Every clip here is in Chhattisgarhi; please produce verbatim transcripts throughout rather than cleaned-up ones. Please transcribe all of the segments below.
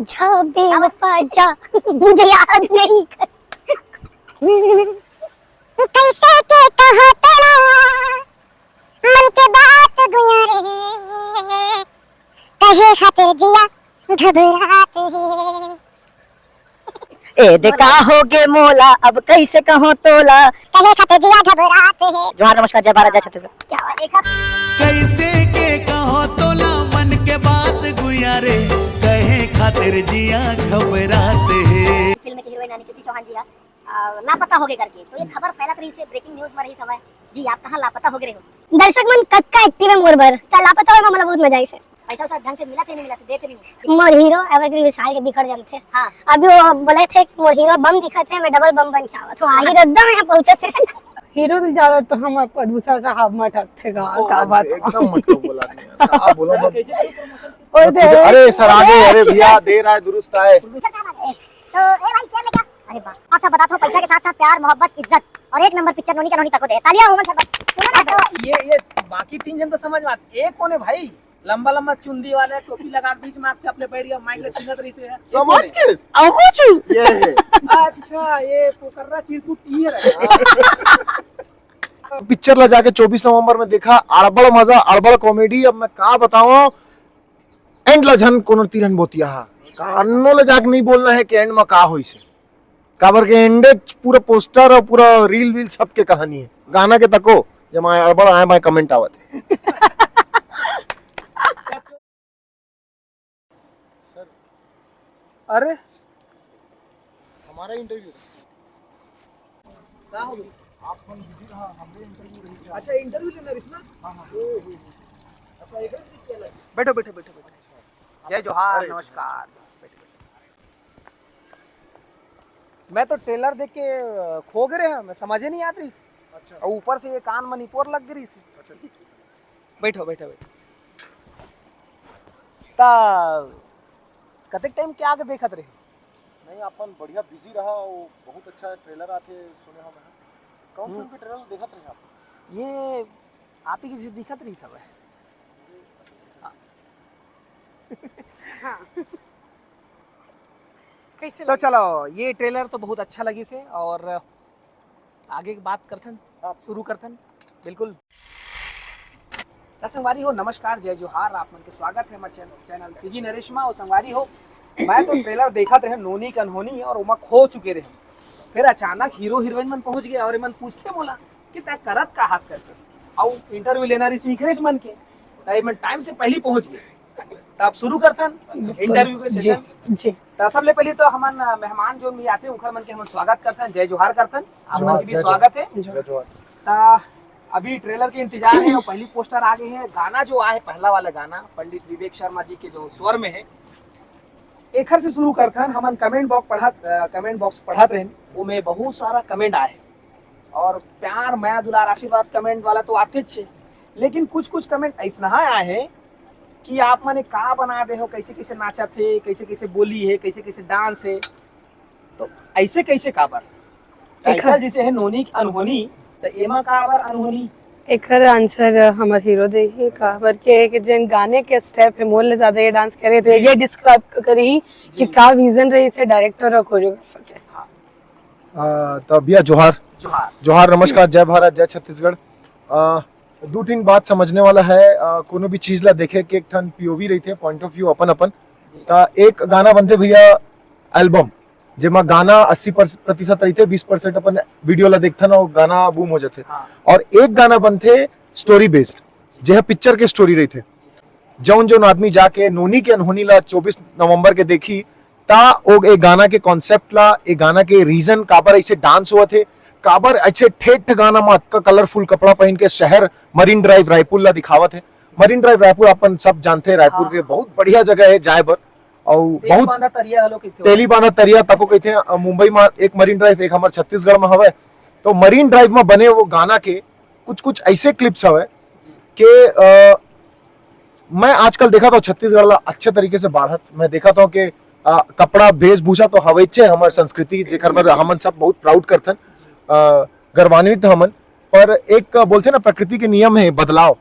जा बेवफा जा, मुझे याद नहीं। कैसे के कहा तोला मन के बात गुया रे, कहे खातिर जिया घबरात हे। ए दे का हो गे मोला, अब कैसे कहो तोला। कहे खातिर जिया घबरात हे। जोहार, नमस्कार, जय भारत, जय छत्तीसगढ़। क्या बात है। कैसे के कहो तोला मन के बात गुया रे, कहे खातिर जिया घबरात हे। फिल्म के हीरोइन अनिकृति चौहान जी हा, अ, लापता हो गए करके, तो ये खबर फैलत रहिसे, ब्रेकिंग न्यूज में रहिस हवय। जी, आप कहाँ लापता हो गए हो? दर्शक मन कतका एक्टिव है मोर बर, त लापता होए में मोला बहुत मजा आइसे। पैसा वैसा ढंग से मिला थे, नहीं मिला थे, देते नहीं। मोर हीरो एवरग्रीन विशाल के बिखर जमथे। हाँ। अभी वो बोले थे कि मोर हीरो बम दिखत है, मैं डबल बम बन के आवत हूँ। आही एकदम यहाँ पहुँचे थे। हीरो ले ज्यादा तो हमारे प्रोड्यूसर साहब मटक थे गा, ओ, का बात। एकदम मटका बोला नहीं यार। का बोला मत। ओए दे। अरे सर, आ गए। अरे भैया, देर आए दुरुस्त आए। प्रोड्यूसर साहब आ गए। तो ए भाई, चेयर में क्या? अरे वाह, आप सब बताते हो, पैसा के साथ साथ प्यार, मोहब्बत, इज्जत और एक नंबर पिक्चर नोनी का नोनी तको दे। तालियां हो मन सब। सुनो ना, तो ये ये बाकी तीन जन तो समझ में आते, एक कौन है भाई? लंबा लंबा चुंदी वाले, टोपी लगा के बीच में आप चपले बैठ गया, माइक ले छीनत रही से है। समझ के? और कुछ? ये है। अच्छा, ये पोकर्रा चिरकुट ये रहा। पिक्चर ला जाके चौबीस नवंबर में देखा, अड़बड़ मजा, अड़बड़ कॉमेडी। अब मैं का बताऊं, एंड ला झन कोनो तीरन बोतिया हा, कानो ला जाके नहीं बोलना है कि एंड में का होइसे। काबर के एंडे पूरा पोस्टर और पूरा रील वील सबके कहानी है। गाना के तको, जब आए अड़बड़ आए बाय कमेंट आवत है। सर, अरे, हमारा इंटरव्यू था। का हो गया? आप हम बिजी रहा, हमरे इंटरव्यू रही क्या? अच्छा, इंटरव्यू लेना रिस ना? हाँ, हाँ। ओ, हो, हो। अच्छा, एक ही चीज किया लगा। बैठो, बैठो, बैठो, बैठो। जय जोहार, अरे, नमस्कार। बैठो, बैठो। मैं तो ट्रेलर देख के, अ, खो गए रहे, मैं समझे नहीं आत रहीस। अच्छा। और ऊपर से ये कान में निपोर लग गई रहीस। अच्छा। बैठो, बैठो, बैठो। ता कतेक टाइम के आगे देखत रहे? नहीं, अपन बढ़िया बिजी रहा, वो बहुत अच्छा ट्रेलर आथे सुने हो मैं। कौन हम्म। फिल्म के ट्रेलर देखत रहे आप? ये आप ही की चीज दिखत रही सब है। हाँ। कैसे तो लगे? चलो, ये ट्रेलर तो बहुत अच्छा लगी से, और आगे की बात करथन, हाँ। शुरू करथन, बिल्कुल। त संगवारी हो, नमस्कार, जय जोहार, आप मन के स्वागत है हमारे चैनल, चैनल सीजी नरेश मा। और संगवारी हो, मैं तो ट्रेलर देखत रहे नोनी के अनहोनी और ओमा खो चुके रहे। फिर अचानक हीरो हीरोइन मन पहुंच गए और एमन पूछते मोला कि तै करत का हास करके, और इंटरव्यू लेना रही सीख रहे मन के, त एमन टाइम से पहले पहुंच गए। त आप शुरू करथन इंटरव्यू के जी, सेशन। जी। त सबले पहले तो हमन, अ, मेहमान जो भी आते हैं, उनकर मन के हमन स्वागत करथन, जय जोहार करथन, आप मन जोहार, के भी जय स्वागत जोहार। है। जय जोहार। त अभी ट्रेलर के इंतजार है और पहली पोस्टर आ गई है। गाना जो आए, पहला वाला गाना पंडित विवेक शर्मा जी के जो स्वर में है, एखर से शुरू करथन। हमन कमेंट बॉक्स पढ़त, अ, कमेंट बॉक्स पढ़त रहन, ओमे बहुत सारा कमेंट आए है और प्यार, मया, दुलार, आशीर्वाद कमेंट वाला तो आतेच है, लेकिन कुछ कुछ कमेंट ऐसना आए है कि आप मने का बना दे हो, कैसे कैसे नाचत है, कैसे कैसे बोली है, कैसे कैसे डांस है, तो ऐसे कैसे काबर? एखर टाइटल जैसे है नोनी की अनहोनी, तो एमा काबर अनहोनी? एखर आंसर हमर हीरो देही, काबर के एक जेन गाने के स्टेप है, मोर ले ज्यादा ये डांस करे थे, जी। ये डिस्क्राइब करी कि जी। का विजन रही से डायरेक्टर और कोरियोग्राफर के। हाँ। आ, तो भैया जोहार। जोहार। जोहार, नमस्कार, जय भारत, जय छत्तीसगढ़। आ, दू ठिन बात समझने वाला है, आ, कोनो भी चीज ला देखे के एक ठन पीओवी रहिथे, पॉइंट ऑफ व्यू अपन अपन। जी। त एक गाना बनथे भैया एल्बम, जेमा गाना अस्सी प्रतिशत रहिथे, बीस परसेंट अपन वीडियो ला देखथन और गाना बूम हो जाथे। हाँ। और एक गाना बनथे स्टोरी बेस्ड, जे ह पिक्चर के स्टोरी रहिथे। जौन जौन आदमी जाके नोनी के अनहोनी ला चौबीस नवंबर के देखी, ता ओ ए गाना के कॉन्सेप्ट ला, ए गाना के रीजन काबर ऐसे डांस होवत हे, काबर ऐसे ठेठ गाना मा अतका कलरफुल कपड़ा पहन के शहर मरीन ड्राइव रायपुर ला दिखावत हे। मरीन ड्राइव रायपुर अपन सब जानते हैं, रायपुर हाँ। के बहुत बढ़िया जगह है जाए बर। और तेली बहुत बांधा तरिया घलो कहिथे। तेली बांधा तरिया तको कहिथे, अ, मुंबई में एक मरीन ड्राइव, एक हमर छत्तीसगढ़ में हवय। तो मरीन ड्राइव में बने वो गाना के कुछ कुछ ऐसे क्लिप्स हवय जी। कि, अ, मैं आजकल देखा था छत्तीसगढ़ ला अच्छे तरीके से बाढ़त। मैं देखा था कि, अ, कपड़ा, वेशभूषा तो हवयचे हमर संस्कृति, जेकर बर हमन सब बहुत प्राउड करथन, अ, गर्वान्वित हमन। पर एक बोलथे ना, प्रकृति के नियम है बदलाव,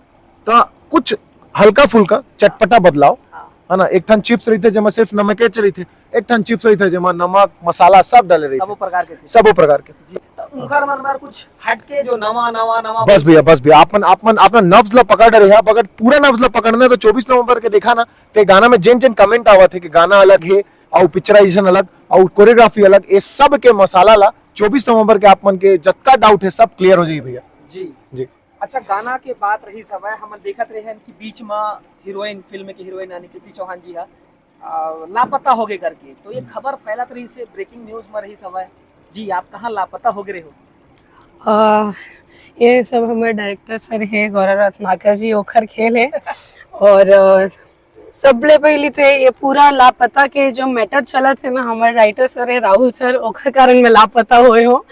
त कुछ हल्का फुल्का चटपटा बदलाव। हाँ। है ना। एक ठन चिप्स रहिथे जेमा सिर्फ नमकेच रहिथे, एक ठन चिप्स रहिथे जेमा नमक मसाला सब डाले रहिथे, सबो प्रकार के। सबो प्रकार के। जी, तो उनकर मन बर कुछ हटके जो नवा नवा नवा बस भैया, बस भैया, आप मन आप मन अपना नब्ज ला पकड़ रहे हैं। अगर पूरा नब्ज ला पकड़ना है तो चौबीस नवंबर के देखा ना, ते गाना में जेन जेन कमेंट आवत है कि गाना अलग है और पिक्चराइजेशन अलग और कोरियोग्राफी अलग, ये सब के मसाला ला चौबीस नवंबर के आप मन के जतका डाउट है सब क्लियर हो जाई भैया। जी। जी। अच्छा, गाना के बात रही समय हमन देखत रहे हैं कि बीच में हीरोइन, फिल्म के हीरोइन अनिकृति चौहान जी हा अ, लापता हो गए करके, तो ये खबर फैलत रही से ब्रेकिंग न्यूज में रही समय। जी, आप कहाँ लापता हो गए हो? आ, ये सब हमारे डायरेक्टर सर है गौरव रत्नाकर जी, ओखर खेल है। और अ, सबले पहली तो ये पूरा लापता के जो मैटर चलत है ना, हमारे राइटर सर है राहुल सर, ओखर कारण मैं लापता हुए हूँ।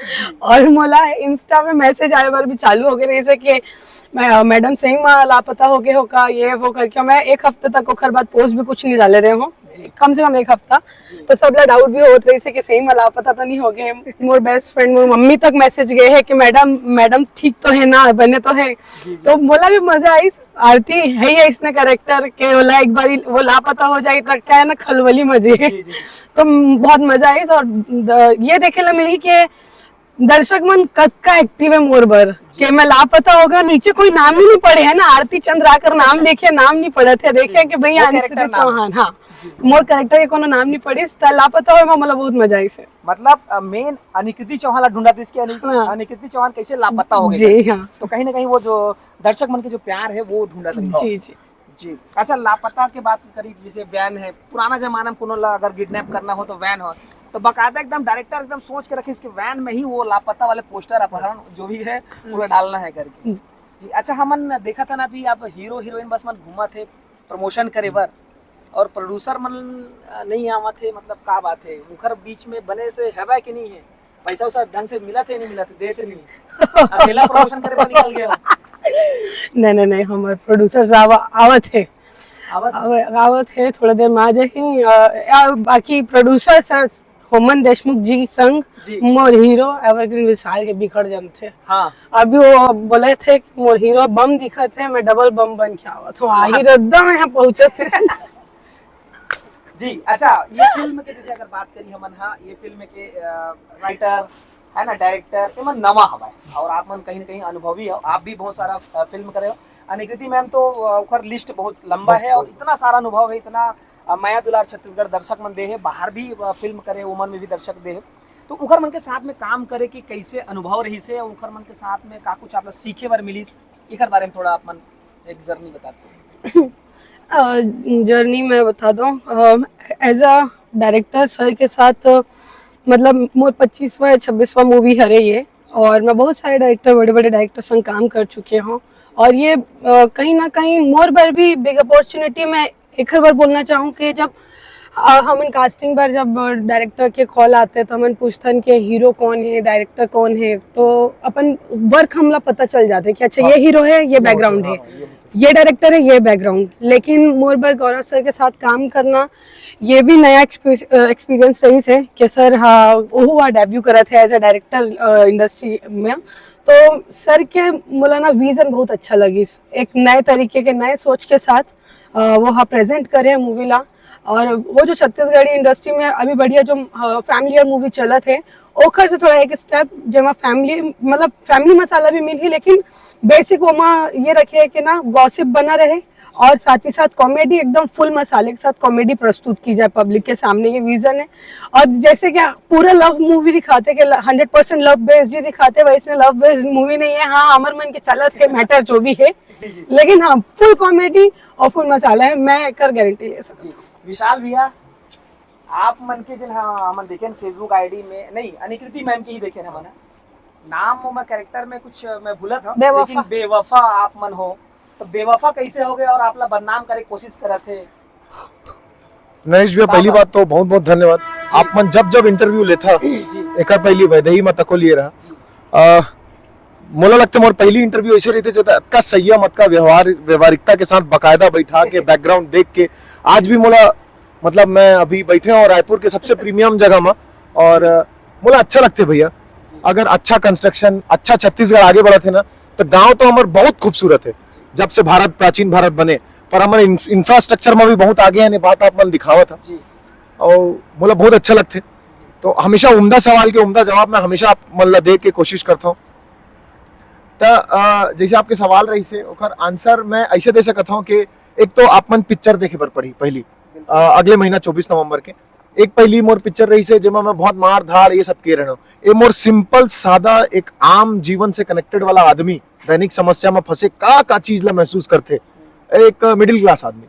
और मोला इंस्टा में मैसेज आए बार भी चालू हो गए रही से कि "मै- मैडम सिंह मा लापता हो गए हो का, ये वो करके मैं एक हफ्ते तक ओखर बाद पोस्ट भी कुछ नहीं डाले रहे हूँ, कम से कम एक हफ्ता। तो सबला डाउट भी होत रही से कि सही में लापता तो नहीं हो गए। मोर बेस्ट फ्रेंड, मोर मम्मी तक मैसेज गए है कि मैडम, मैडम ठीक तो है ना, बने तो है।" तो मोला भी मजा आई। आरती है ही इसने कैरेक्टर के, बोला एक बार वो लापता हो जाए तो क्या है ना, खलबली मजे। तो बहुत मजा आई। और द- ये देखे ला मिली कि दर्शक मन कतका एक्टिव है मोर बर, कि मैं लापता हो गया, नीचे कोई नाम ही नहीं पड़े है ना, आरती चंद्राकर नाम लिखे, नाम नहीं पड़े थे, देखे कि भैया अनिकृति चौहान, हाँ, मोर कैरेक्टर के कोनो नाम नहीं पड़िस, त लापता होए में मोला बहुत मजा आइस है। मतलब मेन अनिकृति चौहान ला ढूंढत रहिस कि अनि- हाँ। अनिकृति चौहान कैसे लापता हो गए। जी हाँ। तो कहीं ना कहीं वो जो दर्शक मन के जो प्यार है वो ढूंढत रहिस। जी जी। जी। अच्छा, लापता के बात करी, जैसे वैन है, पुराना जमाना में कोनो ला अगर किडनैप करना हो तो वैन हो, तो बाकायदा एकदम डायरेक्टर एकदम सोच के रखिस कि वैन में ही वो लापता वाले पोस्टर, अपहरण जो भी है, पूरा डालना है करके। जी। अच्छा, हमन देखत हन अभी अब हीरो हीरोइन बस मन घूमत हे प्रमोशन करे बर, और प्रोड्यूसर मन अ, नहीं आवत हे, मतलब का बात है, उनकर बीच में बने से हवय कि नहीं है? पैसा उसा ढंग से मिलत है, नहीं मिलत है, देत नहीं है। अकेला प्रमोशन करे बर निकल गया। नहीं नहीं नहीं, हमारे प्रोड्यूसर साहब आवत है। आवत? आव- आवत है, थोड़ा देर में आ जाही। अ, आ, बाकी प्रोड्यूसर सर होमन देशमुख जी संग जी। मोर हीरो एवरग्रीन विशाल के बिखर जमथे। हाँ। अभी वो बोले थे कि मोर हीरो बम दिखत है, मैं डबल बम बन के आवत हूँ। आही रद्दा में यहाँ पहुँचत है। जी। अच्छा, ये फिल्म के जैसे अगर बात करी हमन, हाँ, ये फिल्म के राइटर है ना, डायरेक्टर, एमन नवा हवय और आप मन कहीं ना कहीं अनुभवी हो, आप भी बहुत सारा अ, फिल्म करे हो। अनिकृति मैम तो अ, ओकर लिस्ट बहुत लंबा है और इतना सारा अनुभव है, इतना अ, मया दुलार छत्तीसगढ़ दर्शक मन दे है, बाहर भी अ, फिल्म करे, ओमन में भी दर्शक दे है, तो उखर मन के साथ में काम करे के कैसे अनुभव रहिस है, उखर मन के साथ में का कुछ आप ला सीखे बर मिलिस, एकर बारे में थोड़ा आप मन एक जर्नी बताते हैं। जर्नी मैं बता दूँ, एज अ डायरेक्टर सर के साथ, अ, मतलब मोर पच्चीसवाँ या छब्बीसवाँ मूवी हरे ये, और मैं बहुत सारे डायरेक्टर, बड़े बड़े डायरेक्टर संग काम कर चुके हूँ। और ये अ, कहीं ना कहीं मोर बर भी बिग अपॉर्चुनिटी। मैं एक बार बोलना चाहूँ कि जब अ, हमन कास्टिंग बर जब डायरेक्टर के कॉल आते तो हमन पूछथन कि हीरो कौन है, डायरेक्टर कौन है, तो अपन वर्क हमला पता चल जाते कि अच्छा ये हीरो है, ये बैकग्राउंड है, ये डायरेक्टर है, ये बैकग्राउंड। लेकिन मोर बर गौरव सर के साथ काम करना ये भी नया एक्सपीरियंस रहिस है कि सर, हाँ, ओहू हा डेब्यू करत है एज अ डायरेक्टर इंडस्ट्री में। तो सर के मोला ना विजन बहुत अच्छा लगिस, एक नए तरीके के नए सोच के साथ अ, वो हा प्रेजेंट करे मूवी ला। और वो जो छत्तीसगढ़ी इंडस्ट्री में अभी बढ़िया जो फैमिलियर मूवी चलत है, ओखर से थोड़ा एक स्टेप, जेमा फैमिली, मतलब फैमिली मसाला भी मिलही, लेकिन बेसिक ओमा ये रखे कि ना गॉसिप बना रहे और साथ ही साथ कॉमेडी, एकदम फुल मसाले के साथ कॉमेडी प्रस्तुत की जाए पब्लिक के सामने, ये विजन है। और जैसे कि पूरा लव मूवी दिखाते कि हंड्रेड परसेंट लव बेस्ड ही दिखाते, वैसे लव बेस्ड मूवी नहीं है। हाँ, अमर मन के चलत है मैटर जो भी है, लेकिन हाँ, फुल कॉमेडी और फुल मसाला है, मैं एकर गारंटी ले सकता हूँ। विशाल भैया, आप मन के जिन, हाँ, हमन देखेन Facebook ID में, नहीं, अनिकृति मैम के ही देखेन हमन, नाम ओमा कैरेक्टर में कुछ मैं भूलत हूँ, बेवफा। लेकिन बेवफा आप मन हो, तो बेवफा कैसे हो गए और आप ला बदनाम करे कोशिश करत है? नरेश भैया, पहली बात तो बहुत बहुत धन्यवाद। आप मन जब जब इंटरव्यू लेथा, जी। एकर पहली वैदेही में तको लिए रहा। अ, मोला लगता मोर पहली इंटरव्यू ऐसे रहिथे, जब अतका संयम, अतका व्यवहार, व्यवहारिकता के साथ बकायदा बैठा के, बैकग्राउंड देख के। आज भी मोला, मतलब, मैं अभी बैठे हूँ रायपुर के सबसे प्रीमियम जगह में, और अ, मोला अच्छा लगते भैया। अगर अच्छा कंस्ट्रक्शन, अच्छा छत्तीसगढ़ आगे बढ़त है ना, तो गांव तो हमर बहुत खूबसूरत है। जब से भारत, प्राचीन भारत बने, पर हमर इन-, infrastructure में भी बहुत आगे हे, ये बात आप मन दिखावत ह। जी। और मोला बहुत अच्छा लगथे। तो हमेशा उम्दा सवाल के उम्दा जवाब मैं हमेशा आप मन ला दे के कोशिश करता हूँ। त, अ, जैसे आपके सवाल रहिस हे, ओकर answer मैं ऐसे दे सकत हूँ कि एक तो आप मन picture देखे बर पड़ही पहली, अ, अगले महीना चौबीस नवंबर के। एक पहली मोर picture रहिस हे, जेमा मैं बहुत मार धाड़ ये सब के रहना। ये मोर simple, सादा, एक आम जीवन से connected वाला आदमी, दैनिक समस्या में फंसे, का का चीज ला महसूस करथे, एक middle class आदमी।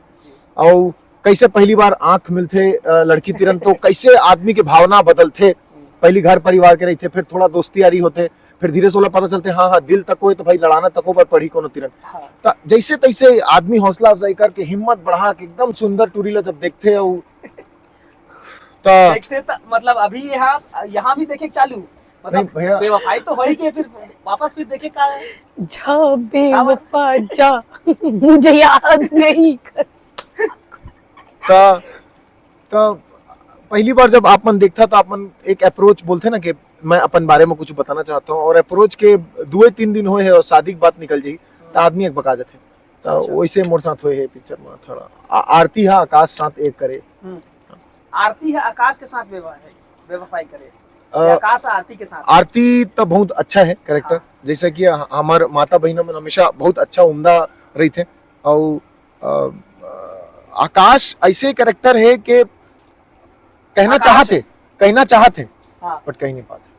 और कैसे पहली बार आंख मिलथे, अ, लड़की तिरन, तो कैसे आदमी के भावना बदलथे। पहली घर परिवार के रहिथे, फिर थोड़ा दोस्ती यारी होथे, फिर धीरे से ओला पता चलथे, हाँ, हाँ, दिल तको हे, तो भाई लड़ाना तको बर पड़ही कोनो तिरन। हाँ। त जैसे तैसे आदमी हौसला अफजाई करके, हिम्मत बढ़ा के, एकदम सुंदर टूरी ला जब देखथे, अउ त देखते त, मतलब, अभी यहाँ, यहाँ भी देखे चालू, मतलब, नहीं भैया। बेवफाई तो होई के, फिर वापस फिर देखे का है? जा बेवफा जा, मुझे याद नहीं कर। त त पहली बार जब आप मन देखथा, तो आप मन एक approach बोलथे ना कि मैं अपन बारे में कुछ बताना चाहता हूँ, और approach के दुए तीन दिन होए हे और शादी के बात निकल जाही, त आदमी एक बका जाथे। त अच्छा। वैसे मोर साथ होए हे picture में थोड़ा। आ-, आरती हा आकाश साथ एक करे। हम्म। आरती है आकाश के साथ बेवफाई, बेवफाई करे। अ, या आकाश आरती के साथ। आरती तो बहुत अच्छा है character, हाँ। जैसे कि ह-, हमर माता बहिना मन हमेशा बहुत अच्छा उम्दा रहिथे, और अ, आकाश ऐसे character है कि कहना आकाश चाहत है। है, कहना चाहत है, हाँ। but कह नहीं पाते,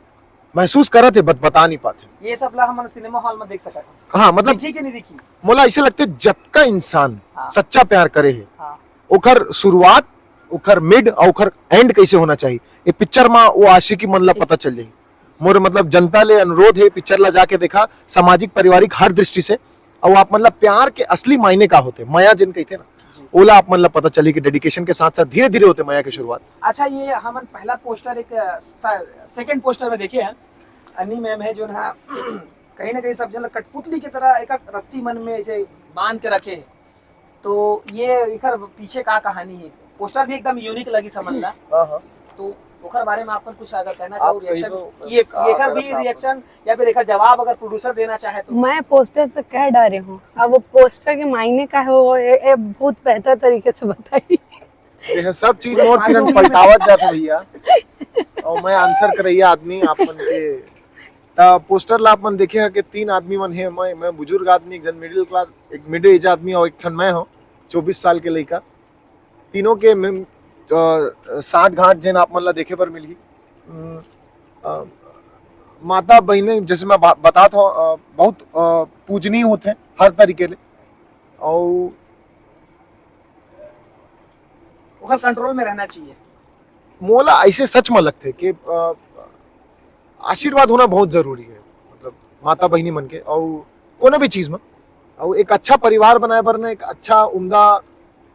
महसूस करत है, but बता नहीं पाते। ये सब ला हमन सिनेमा हॉल में देख सकत हन। हाँ, मतलब देखी कि नहीं देखी? मोला ऐसे लगते, जतका इंसान हाँ। सच्चा प्यार करे है, हाँ। ओखर शुरुआत, ओखर mid और ओखर end कैसे होना चाहिए, ये picture में वो आशिकी मन ला पता चल जाही। मोर मतलब जनता ले अनुरोध है, picture ला जाके देखा, सामाजिक पारिवारिक हर दृष्टि से, और आप मन ला प्यार के असली मायने का होते, मया जिन कहते ना, जी। ओला आप मन ला पता चली कि dedication के साथ साथ धीरे धीरे होते मया की शुरुआत। अच्छा, ये हमन पहला पोस्टर एक सेकंड पोस्टर में देखे हैं, अन्नी मैम है जो ना कहीं ना कहीं सब जन कठपुतली की तरह एक रस्सी मन में ऐसे बांध के रखे हैं। तो ये एकर पीछे का कहानी है? पोस्टर भी एकदम यूनिक लगी समझ ला। हाँ, हाँ। तो ओकर बारे में आप मन कुछ अगर कहना आप चाहो, कही रिएक्शन, दो, ये का एकर करत भी आप? रिएक्शन या फिर एकर जवाब अगर प्रोड्यूसर देना चाहे तो। मैं पोस्टर से कह डारे हूँ, अब वो पोस्टर के मायने का है, वो ए, ए, बहुत बेहतर तरीके से बताई। ये सब चीज मोर तिरन पलटावत जात है भैया, और मैं आंसर करैया आदमी आप मन के। त पोस्टर ला आप मन देखे है कि तीन आदमी मन है, मैं मैं बुजुर्ग आदमी, एक जन मिडिल क्लास, एक मिड एज आदमी और एक ठन मैं हूँ, चौबीस साल के लइका। तीनों के में, अ, साठ घाट जेन आप मन ला देखे बर मिलही। उम, अ, माता बहिनी जैसे मैं बा-, बतात हूँ, अ, बहुत अ, पूजनीय होते हैं हर तरीके ले, और ओकर कंट्रोल में रहना चाहिए। मोला ऐसे सच में लगते कि अ, आशीर्वाद होना बहुत जरूरी है, मतलब माता बहिनी मन के, और कोनो भी चीज में, और एक अच्छा परिवार बनाए बर ना एक अच्छा उम्दा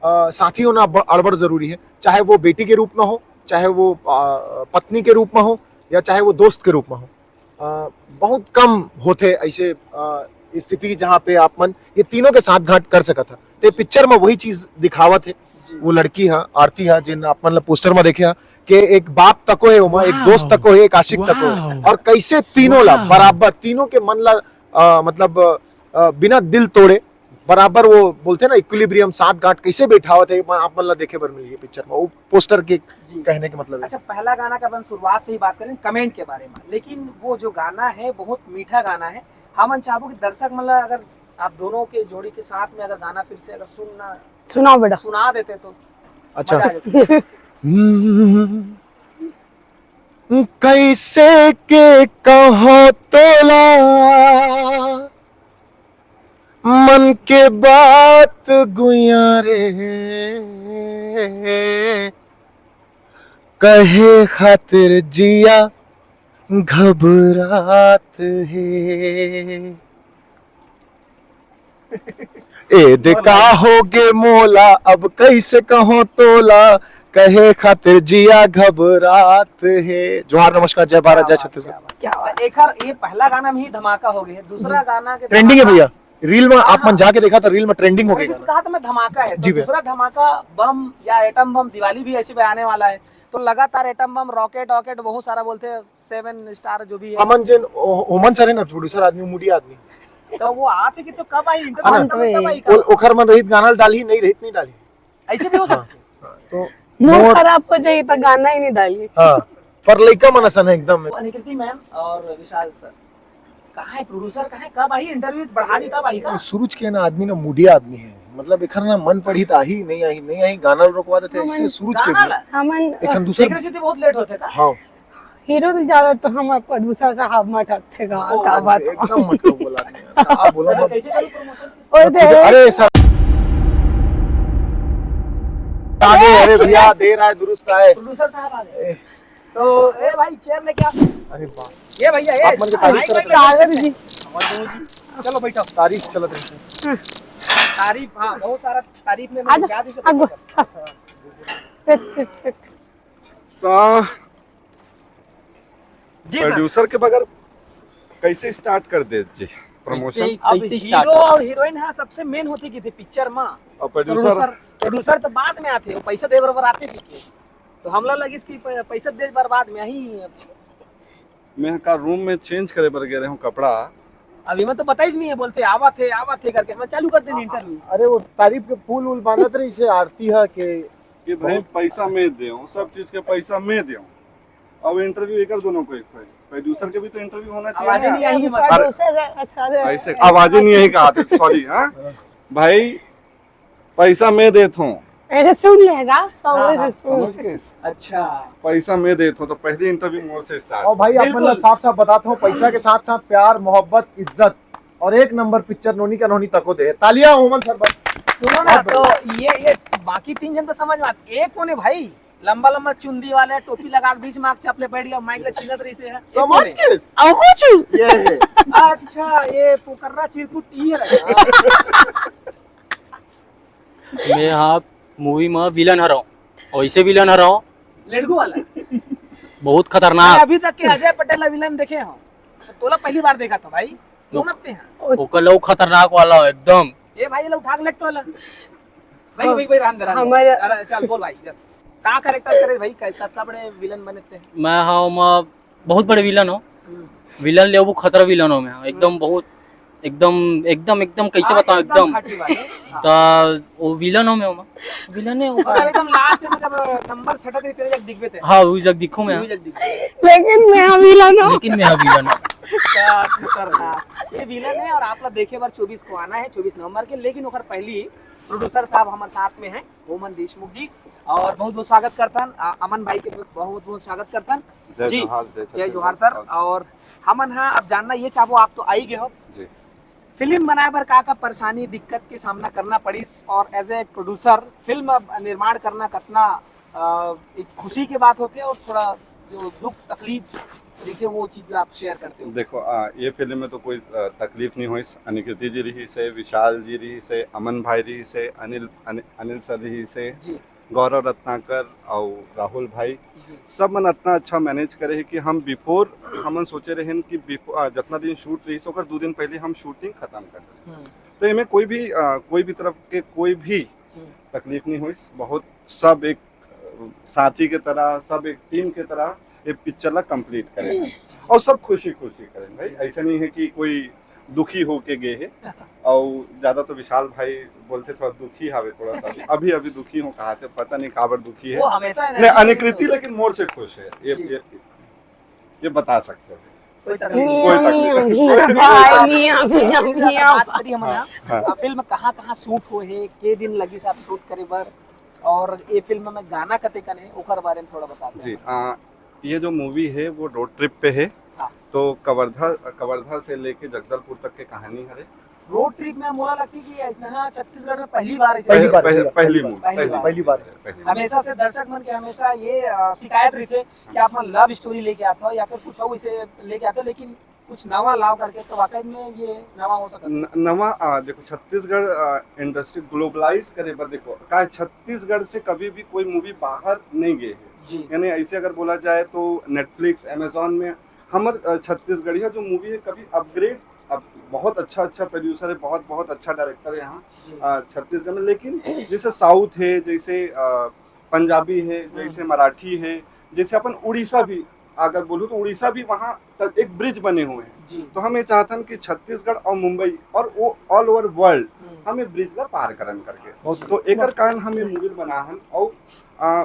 अ, साथी होना ब-, अड़बड़ जरूरी है, चाहे वो बेटी के रूप में हो, चाहे वो अ, पत्नी के रूप में हो, या चाहे वो दोस्त के रूप में हो। अ, बहुत कम होते ऐसे अ, स्थिति जहाँ पे आप मन ये तीनों के साथ घाट कर सकत था। ते पिक्चर में वही चीज दिखावत है। जी। वो लड़की है, आरती है, जिन आप मन ला पोस्टर में देखे है कि एक बाप तको है ओमा, एक दोस्त तको है, एक आशिक तको है, और कैसे तीनों ला बराबर, तीनों के मन ला अ, मतलब अ, बिना दिल तोड़े बराबर वो बोलते हैं ना इक्विलिब्रियम, साठ गांठ कैसे बैठावत है, आप मन ला देखे बर मिली है पिक्चर में। वो पोस्टर के जी। कहने के मतलब है। अच्छा, पहला गाना का अपन शुरुआत से ही बात करें, कमेंट के बारे में, लेकिन वो जो गाना है बहुत मीठा गाना है। हमन चाहबो कि दर्शक मन ला अगर आप दोनों के जोड़ी के साथ में अगर गाना फिर से अगर सुनना सुनाओ बेटा। सुना देते तो अच्छा। मजा आ जाता। हम्म, कैसे के कहो तोला, मन के बात गुया रे, कहे खातिर जिया घबरात है। ए दे का होगे मोला, अब कैसे कहो तोला, कहे खातिर जिया घबरात है। जोहार, नमस्कार, जय भारत, जय छत्तीसगढ़। क्या बात। तो एकर ये पहला गाना में ही धमाका हो गया है, दूसरा गाना के ट्रेंडिंग है धमाका- भैया, रील में आप हाँ। मन जाके देखा तो रील में ट्रेंडिंग हो अरे, गया। तो कहा था मैं धमाका है, तो जी भैया। दूसरा धमाका बम या एटम बम दिवाली भी ऐसे पे आने वाला है, तो लगातार एटम बम, रॉकेट वॉकेट बहुत सारा बोलते हैं, सेवन स्टार जो भी है। अमन जैन, ओ-, ओमन सर है ना प्रोड्यूसर आदमी, मूडी आदमी, तो वो आते कि तो कब आई, इंटरव्यू कब आई? ओखर मन रहित गाना डालही, नहीं रहित नहीं डालही। ऐसे भी हो सकता है। तो मूड खराब हो जाही तो गाना ही नहीं डाली। हाँ, पर लइका मन असन है एकदम। निकृति मैम और विशाल सर, कहाँ है प्रोड्यूसर, कहाँ है, कब आई इंटरव्यू, बढ़ा दी तब आई का? सूरज के ना आदमी ना मूडिया आदमी है, मतलब एखर ना मन पढ़ी तो आही नहीं आई, नहीं आई गाना रोकवा देते, इससे सूरज के भी। हमन एखन दूसरे एकरे से तो बहुत लेट होते का? हाँ। हीरो ले ज्यादा तो हम प्रोड्यूसर साहब मटकथे का, ओ, का बात? एकदम मटका बोला आदमी यार। का बोला मैं? कैसे करूँ प्रमोशन? और दे अरे सर, आगे, अरे भैया, देर आए दुरुस्त आए। प्रोड्यूसर साहब आ गए। तो ए भाई, चेयर लेके आ। अरे वाह। ये भैया, ये आप मन के तारीफ करत रहे। कागज जी। चलो बैठो। तारीफ चलत रही। तारीफ, हाँ, बहुत सारा तारीफ में मैं क्या दे सकता हूँ? तो जी सर। प्रोड्यूसर के बगैर कैसे स्टार्ट कर दे जी प्रमोशन? अब कैसे हीरो और हीरोइन, हाँ, सबसे मेन होती की थी पिक्चर में। और प्रोड्यूसर? प्रोड्यूसर तो बाद में आते, वो पैसा दे बराबर आते भी थे। तो हमला लगिस कि प-, पैसा दे बराबर में ही। मैं का रूम में चेंज करे बर गए रहे हूँ कपड़ा। अभी मैं तो बताइस नहीं है, बोलते आवा थे, आवा थे करके हम चालू कर देनी इंटरव्यू। अरे वो तारीफ के फूल उल बांधत रही से आरती हा के कि भाई बहुत पैसा मैं दे हूँ, सब चीज के पैसा मैं दे हूँ। अब इंटरव्यू एकर दोनों को एक है, प्रोड्यूसर के भी तो इंटरव्यू होना चाहिए आवाज ना। नहीं आई हमारी। अरे, प्रोड्यूसर है, अच्छा रे। ऐसे आवाज ही नहीं है कहा थे, सॉरी। हाँ भाई, पैसा मैं देत हूँ। ऐसे सुन लेगा, समझ हाँ, हाँ, सुन। समझ गए? अच्छा। पैसा मैं देत हूँ, तो पहले इंटरव्यू मोर से स्टार्ट। और भाई, आप बिल्कुल। मतलब साफ साफ बताता हूँ, पैसा के साथ साथ प्यार, मोहब्बत, इज्जत और एक नंबर पिक्चर नोनी का नोनी तको दे। तालियां ओमन सर भाई। सुनो ना, बहुत तो ये ये बाकी तीन जन तो समझ में आत, एक कोने भाई, लंबा लंबा चुंदी वाले, टोपी लगा के बीच में आग चपले बैठ गया, माइक ले छीनत रही से है। समझ के? और कुछ? ये है। अच्छा, ये पोकर्रा चिरकुट ये रहा। मैं हा मूवी में विलन हरव, वैसे विलन हरव। लड़कू वाला। बहुत खतरनाक। मैं अभी तक के अजय पटेल ला विलन देखे हो, तो तोला पहली बार देखा था भाई। कौन लगते हैं? ओकर लव खतरनाक वाला हो एकदम। ये भाई, ये लोग उठा के लेते वाला। भाई, भाई, भाई, रहन दे, रहन दे। हमारे अरे, चल, बोल भाई, चल। का कैरेक्टर करे भाई, कै-, कितना बड़े विलन बने थे? मैं हाँ, मैं बहुत बड़े विलन हो। हम्म। विलन ले वो खतरा विलन हो मैं, एकदम बहुत, एकदम, एकदम, एकदम कैसे हाँ, बताऊं, एकदम एकदम। खाटी बात है। हाँ। ता वो विलन हो मैं, विलन है वो। और एकदम लास्ट में जब नंबर छटक रही तेरे जब दिखबे थे। हाँ, वो जब दिखूं मैं। वो जब दिखबे। लेकिन मैं हाँ विलन हो। लेकिन मैं हाँ विलन हो। क्या खतरनाक। ये विलन है और आप लोग देखे बार चौबीस को आना है, चौबीस नवंबर के, लेकिन ओकर पहली प्रोड्यूसर साहब हमारे साथ में हैं, ओमन देशमुख जी, और बहुत बहुत स्वागत करतन, आ, अमन भाई के बहुत बहुत स्वागत करतन। जय जी, जोहार, जय जय जोहार छत्तीसगढ़। सर। और हमन हा अब जानना ये चाहबो, आप तो आई गए हो, जी। फिल्म बनाए बर का का परेशानी, दिक्कत के सामना करना पड़िस, और एज ए प्रोड्यूसर फिल्म निर्माण करना कितना, अ, एक खुशी के बात होते और थोड़ा जो दुख तकलीफ देखे वो चीज आप शेयर करते हो? देखो, आ, ये फिल्म में तो कोई, आ, तकलीफ नहीं होइस। अनिकृति जी रही से, विशाल जी रही से, अमन भाई रही से, अनिल, अनि-, अनिल सर रही से, जी। गौरव रत्नाकर और राहुल भाई, जी। सब मन इतना अच्छा मैनेज करे है कि हम बिफोर, हमन सोचे रहेन कि बिफोर, आ, जितना दिन शूट रही से, ओकर दो दिन पहले हम शूटिंग खत्म कर रहे। हम्म। तो इमे कोई भी, आ, कोई भी तरफ के कोई भी हम्म। तकलीफ नहीं होइस। बहुत सब एक, आ, साथी के तरह, सब एक टीम के तरह ये पिक्चर ला कंप्लीट करे हैं। और सब खुशी खुशी करे हैं भाई। ऐसा नहीं है कि कोई दुखी होके गए है। और ज्यादा तो विशाल भाई बोलते थोड़ा दुखी हावे थोड़ा सा। अभी, अभी दुखी हो कहा थे, पता नहीं काबर दुखी है। वो हमेशा नहीं, energy अनिकृति लेकिन मोर से खुश है। ये, जी। ये, ये बता सकते हो। कोई तकलीफ नहीं। मियाँ, कोई तकलीफ मियाँ, नहीं। मियाँ, भाई, मियाँ, मियाँ, मियाँ। बात करी हमन हाँ, हाँ। आ, फिल्म कहाँ, कहाँ शूट हुए है, के दिन लगी से आप शूट करे बर, और ये फिल्म में गाना कते कने, ओकर बारे में थोड़ा बता दे। जी, आ, ये जो मूवी है वो रोड ट्रिप पे है। हाँ। तो कवर्धा, कवर्धा से लेके जगदलपुर तक के कहानी हरे। रोड ट्रिप में मोला लगती कि ऐसना छत्तीसगढ़ में पहली बार ऐसे पहली बार, पहली, पहली पहली मूवी, पहली पहली बार। पहली बार। पहली मूवी। हमेशा से दर्शक मन के हमेशा ये, अ, शिकायत रही थे कि आप मन लव स्टोरी लेके आते हो या फिर कुछ और इसे लेके आते हो, लेकिन कुछ नवा लाव करके, तो वाकई में ये नवा हो सकता है। न-, नवा, आ, देखो, छत्तीसगढ़, आ, इंडस्ट्री ग्लोबलाइज करे बर, देखो, का छत्तीसगढ़ से कभी भी कोई मूवी बाहर नहीं गए है। जी। यानी ऐसे अगर बोला जाए तो Netflix, Amazon में हमर, अ, छत्तीसगढ़िया जो मूवी है, कभी अपग्रेड, अब बहुत अच्छा, अच्छा प्रोड्यूसर है, बहुत, बहुत अच्छा डायरेक्टर है यहाँ, जी। अ, छत्तीसगढ़ में। लेकिन जैसे साउथ है, जैसे, अ, पंजाबी है, हम्म। जैसे मराठी है, जैसे अपन उड़ीसा भी, अगर बोलूँ तो उड़ीसा भी वहाँ तक एक ब्रिज बने हुए हैं। तो हम ये चाहतन कि छत्तीसगढ़ और मुंबई और वो ऑल ओवर वर्ल्ड हम ये ब्रिज ला पार करन करके। तो एकर कारण हम ये मूवी बनाहन। और आ,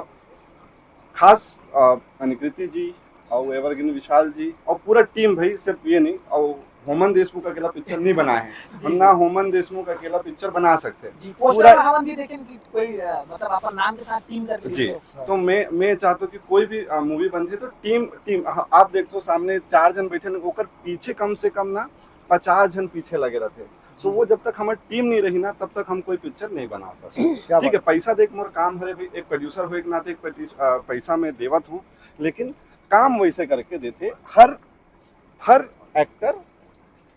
खास आ, अनिकृति जी और एवरग्रीन विशाल जी और पूरा टीम भाई, सिर्फ ये नहीं, और होमन देशमुख अकेला पिक्चर नहीं बनाए हैं, हम ना होमन देशमुख अकेला पिक्चर बना सकते हैं। जी, पोस्टर में हमन भी देखेन कि कोई अ, मतलब अपन नाम के साथ टीम करके जी। लिखे हो। तो मैं मैं चाहता हूँ कि कोई भी मूवी बनती है तो टीम टीम आप देखते हो सामने चार जन बैठे हैं, ओकर पीछे कम से कम ना पचास जन पीछे लगे रहते हैं। तो वो जब तक हमारी टीम नहीं रही ना तब तक हम कोई पिक्चर नहीं बना सकते। क्या ठीक है, पैसा देख मोर काम हरे भाई, एक प्रोड्यूसर हो एक नाते एक पैसा मैं देवत हूँ, लेकिन काम वैसे करके देते हर हर एक्टर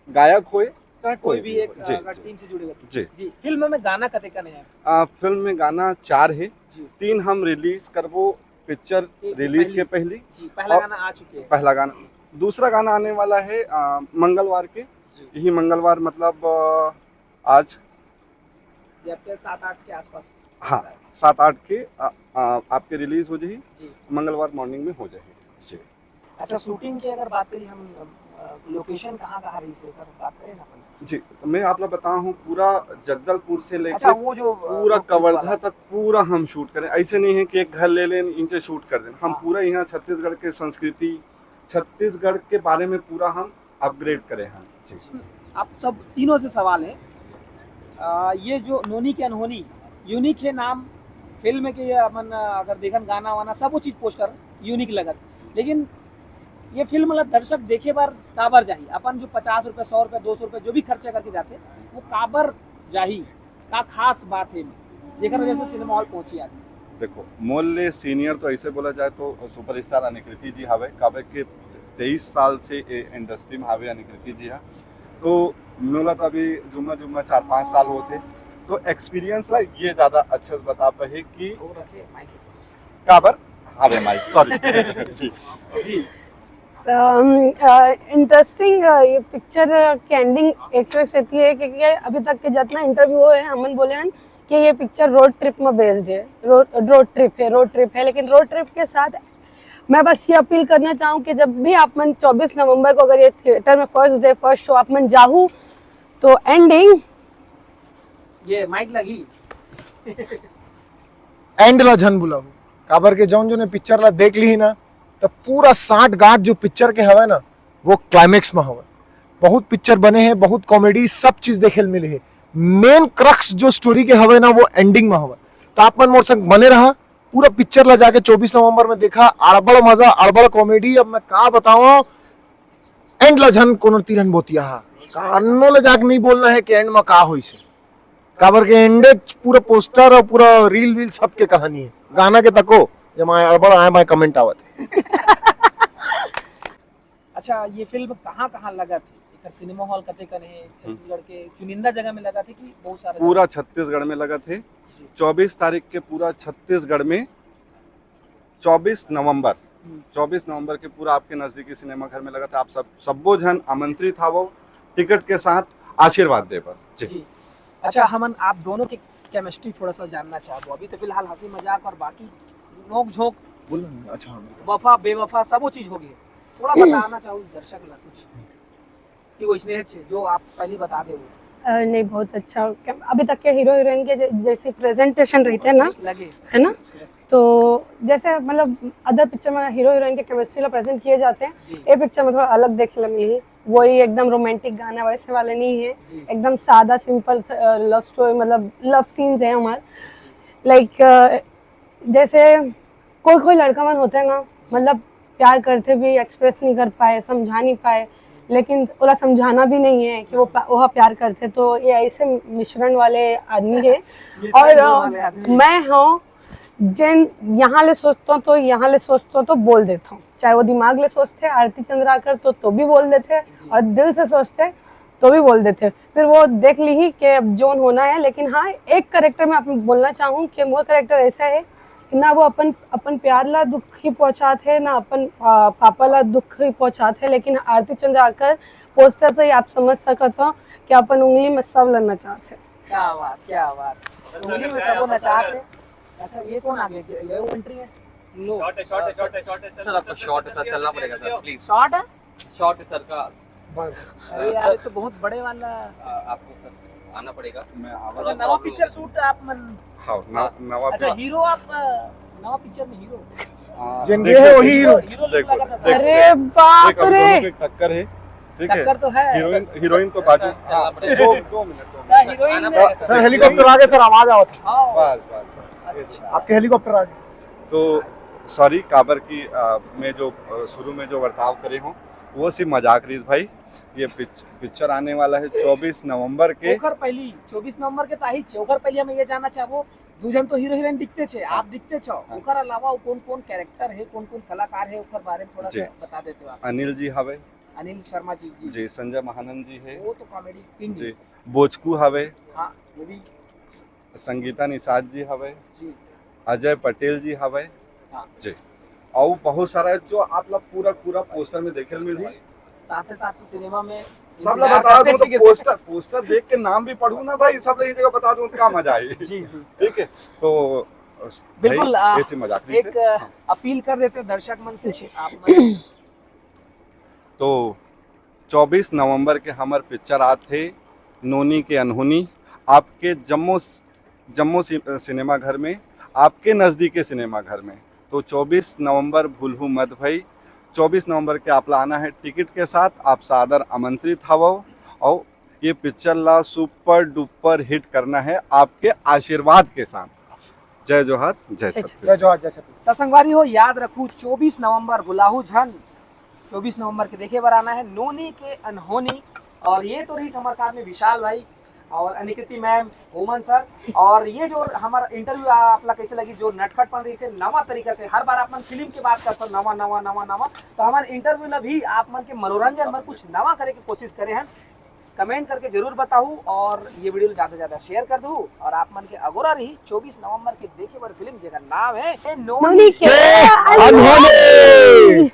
गायक होए चाहे कोई कोई भी भी एक हो। जी, अगर जी। टीम से जुड़े रहते जी। जी। फिल्म में गाना कते कने है? आ, फिल्म में गाना चार है। जी। तीन हम रिलीज करबो पिक्चर एक रिलीज पहली। के पहली। जी, पहला और- गाना आ चुके हैं। पहला गाना। दूसरा गाना आने वाला है आ, मंगलवार के। जी। यही मंगलवार मतलब आ, आज जब के सात आठ के आसपास। हाँ, सात आठ के आ, आ, आपके रिलीज हो जाही। जी। मंगलवार मॉर्निंग में हो जाही। जी। अच्छा, शूटिंग की अगर बात करें हम, लोकेशन कहाँ कहाँ रही से अगर बात करें ना अपन। जी, तो मैं आप लोग बताऊँ हूँ, पूरा जगदलपुर से लेके अच्छा, वो जो अ, पूरा वो कवर्धा वाला। तक पूरा हम शूट करें। ऐसे नहीं है कि एक घर ले लें, इनसे शूट कर दें। हम हाँ। पूरा यहाँ छत्तीसगढ़ के संस्कृति, छत्तीसगढ़ के बारे में पूरा हम अपग्रेड करे हैं। जी। आप सब तीनों से सवाल है। अ, ये जो नोनी की अनहोनी, यूनिक है नाम फिल्म के, ये अपन अगर देखन गाना वाना सब वो चीज पोस्टर यूनिक लगत, लेकिन ये फिल्म ला दर्शक देखे बर काबर जाही? अपन जो पचास रुपए, सौ रुपए, दो सौ रुपए जो भी खर्चा करके जाते, वो काबर जाही? का खास बात है जेकर वजह से सिनेमा हॉल पहुंची आदमी? देखो, मोर ले सीनियर तो ऐसे बोला जाए तो सुपरस्टार अनिकृति जी हवे, काबर के तेईस साल से ए इंडस्ट्री में हवे अनिकृति जी हा। तो मोला तो अभी जुम्मा जुम्मा चार पाँच साल होते, तो एक्सपीरियंस ला ये ज्यादा अच्छे से बता पाही कि वो रखे माइक के साथ। काबर हवे माइक, सॉरी। जी। जी। इंटरेस्टिंग, ये पिक्चर की एंडिंग एक तो ऐसी है कि, कि अभी तक के जितना इंटरव्यू है हमन बोले हैं कि ये पिक्चर रोड ट्रिप में बेस्ड है। रोड रोड ट्रिप है, रोड ट्रिप है, लेकिन रोड ट्रिप के साथ मैं बस ये अपील करना चाहूँ कि जब भी आप मन चौबीस नवंबर को अगर ये थिएटर में फर्स्ट डे फर्स्ट शो आप मन जाहू तो एंडिंग ये माइक लगी। एंड ला झन बुलाहू, काबर के जौन जौन पिक्चर ला देख ली ना, तो पूरा साठ गांठ जो पिक्चर के हवे ना, वो क्लाइमेक्स में हवे। बहुत पिक्चर बने हैं, बहुत कॉमेडी, सब चीज देखे ल मिले है। मेन क्रक्स जो स्टोरी के हवे ना, वो एंडिंग में हवे। तो आप मन मोर संग बने रहा, पूरा पिक्चर ला जाके चौबीस नवंबर में देखा। अड़बड़ मजा, अड़बड़ कॉमेडी। अब मैं का बताऊं, एंड ला झन कोनो तीरन बोतिया हा, कानो ले जाके नहीं बोलना है कि एंड में का होइस हे। काबर के एंडे पूरा पोस्टर और पूरा रील वील सबके कहानी है। गाना के तको, जब आए अड़बड़ आए बाय कमेंट आवत है। अच्छा, ये फिल्म कहाँ कहाँ लगत है? एकर सिनेमा हॉल कते कन है? छत्तीसगढ़ के चुनिंदा जगह में लगत है कि बहुत सारा पूरा जगह? छत्तीसगढ़ में लगत है। जी। चौबीस तारीख के पूरा छत्तीसगढ़ में, चौबीस नवंबर, हम्म। चौबीस नवंबर के पूरा आपके नजदीकी सिनेमा घर में लगत है। आप सब सब्बो झन आमंत्रित हावो टिकट के साथ आशीर्वाद दे बर। जी। जी। अच्छा, हमन आप दोनों की केमिस्ट्री थोड़ा सा जानना चाहबो। अभी तो फिलहाल हंसी मजाक और बाकी नोक झोंक, बोल ना, अच्छा, हाँ, मेरे पास। वफा बेवफा सबो चीज हो गई। थोड़ा बताना चाहूँ दर्शक ला कुछ कि वो स्नेह छे जो आप पहले बता दे वो। अ, नहीं, बहुत अच्छा। क्या- अभी तक के हीरो हीरोइन के जै- जैसी प्रेजेंटेशन रहते हैं ना, लगे है ना, तो जैसे मतलब अदर पिक्चर में हीरो हीरोइन के केमिस्ट्री ला प्रेजेंट किए जाते हैं, जी। ये पिक्चर में थोड़ा अलग देखे ला मिली। वही एकदम रोमांटिक गाना वैसे वाले नहीं है, जी। एकदम सादा सिंपल लव स्टोरी, मतलब लव सीन्स है हमारे। लाइक जैसे कोई कोई लड़का मन होते हैं ना, मतलब प्यार करते भी एक्सप्रेस नहीं कर पाए, समझा नहीं पाए, लेकिन ओला समझाना भी नहीं है कि वो पा- वो प्यार करते। तो ये ऐसे मिश्रण वाले आदमी है। मिश्रण और वाले आदमी। मैं हूँ जिन यहाँ ले सोचता हूँ तो यहाँ ले सोचता हूँ तो बोल देता हूँ, चाहे वो दिमाग ले सोचते आरती चंद्राकर तो तो भी बोल देते, और दिल से सोचते तो भी बोल देते। फिर वो देख ली ही कि अब जोन होना है। लेकिन हाँ, एक करेक्टर मैं आप बोलना चाहूँ कि मोर करेक्टर ऐसा है कि ना वो अपन अपन प्यार ला दुख ही पहुँचात है, ना अपन आ, पापा ला दुख ही पहुँचात है, लेकिन आरती चंद्राकर पोस्टर से ही आप समझ सकत हो कि अपन उंगली में सब ला नचात है। क्या बात, क्या बात। उंगली में सबो नचात है। अच्छा, ये कौन आ गया? ये वो एंट्री है? नो। शॉर्ट है, शॉर्ट है, शॉर्ट है, शॉर्ट है। सर, आपका शॉर्ट है सर, चलना पड़ेगा सर, प्लीज। शॉर्ट है? शॉर्ट है सर का। अरे यार, ये तो बहुत बड़े वाला। आ, आपको सर आना पड़ेगा। मैं आवाज अच्छा, नवा पिक्चर शूट आप मन। हाँ, नव- नवा अच्छा, हीरो आप अ, नवा पिक्चर में हीरो। हाँ, जिन देख- भी है वो देख- हीरो। हीरो देख- लगा था देख- सर। अरे बाप देख, अभी रे। दोनों की टक्कर है, ठीक है। टक्कर तो है। हीरोइन हीरोइन तो बाजू। सर, चलना हाँ, पड़ेगा। दो दो मिनट, दो क्या मिनट। हीरोइन आना में? पड़ेगा सर, हेलीकॉप्टर आ गए सर, आवाज आवत है। हाँ। बस बस बस। अच्छा। आपके हेलीकॉप्टर आ गए। तो सॉरी, काबर की आ, मैं जो आ, शुरू में जो बर्ताव करे हूँ, वो सिर्फ मजाक रही भाई। ये पिक्च, पिक्चर आने वाला है चौबीस नवंबर के। ओकर पहली चौबीस नवंबर के ताही छे, ओकर पहले हम ये जानना चाहबो, दू जन तो हीरो हीरोइन दिखते छे, आप दिखते छो, हाँ। ओकर अलावा वो कौन कौन कैरेक्टर है, कौन कौन कलाकार है, ओकर बारे में थोड़ा जी। सा बता देते हो आप। अनिल जी हवे, अनिल शर्मा जी जी। जी संजय महानंद जी है, वो तो कॉमेडी किंग जी है। बोचकू हवे, हाँ, वो भी संगीता निषाद जी हवे, जी। अजय पटेल जी हवे, हाँ। जी। और बहुत सारा है जो आप लोग पूरा पूरा पोस्टर में देखे मिली। साथ ही साथ सिनेमा में सब लोग बता दो तो पोस्टर, पोस्टर देख के नाम भी पढ़ू ना भाई, सब लोग एक जगह बता दो, क्या मजा आई। जी जी। ठीक है, तो बिल्कुल, भाई, आ, ऐसी मजाक नहीं एक से। अ, अपील कर देते हैं दर्शक मन से, आप मन। तो चौबीस नवंबर के हमर पिक्चर आत हे नोनी के अनहोनी, आपके जम्मो जम्मो सि-, सिनेमा घर में, आपके नज़दीक के सिनेमा घर में। तो चौबीस नवंबर भूलहू मत भई, चौबीस नवंबर के आप ला आना है टिकट के साथ, आप सादर आमंत्रित हवव। और ये पिक्चर ला सुपर डुपर हिट करना है आपके आशीर्वाद के साथ। जय जोहार, जय छत्तीसगढ़। जय जोहार, जय छत्तीसगढ़। त संगवारी हो, याद रखू, चौबीस नवंबर भुलाहू झन, चौबीस नवंबर के देखे बर आना है नोनी के अनहोनी। और ये तो रही हमारे साथ में विशाल भाई और अनिकृति मैम, ओमन सर। और ये जो हमारा इंटरव्यू आप ला कैसे लगी, जो नटखटपन रही से नवा तरीका से हर बार आप मन फिल्म के बात करते हो, नवा नवा नवा नवा, तो हमारे इंटरव्यू ला भी आप मन के मनोरंजन बर कुछ नवा करे के कोशिश करे हैं। कमेंट करके जरूर बताऊ और ये वीडियो ला ज्यादा से ज्यादा शेयर कर दू। और आप मन के अगोरा रही चौबीस नवंबर के देखे बर फिल्म, जेकर नाम है नोनी नोनी के अनहोनी।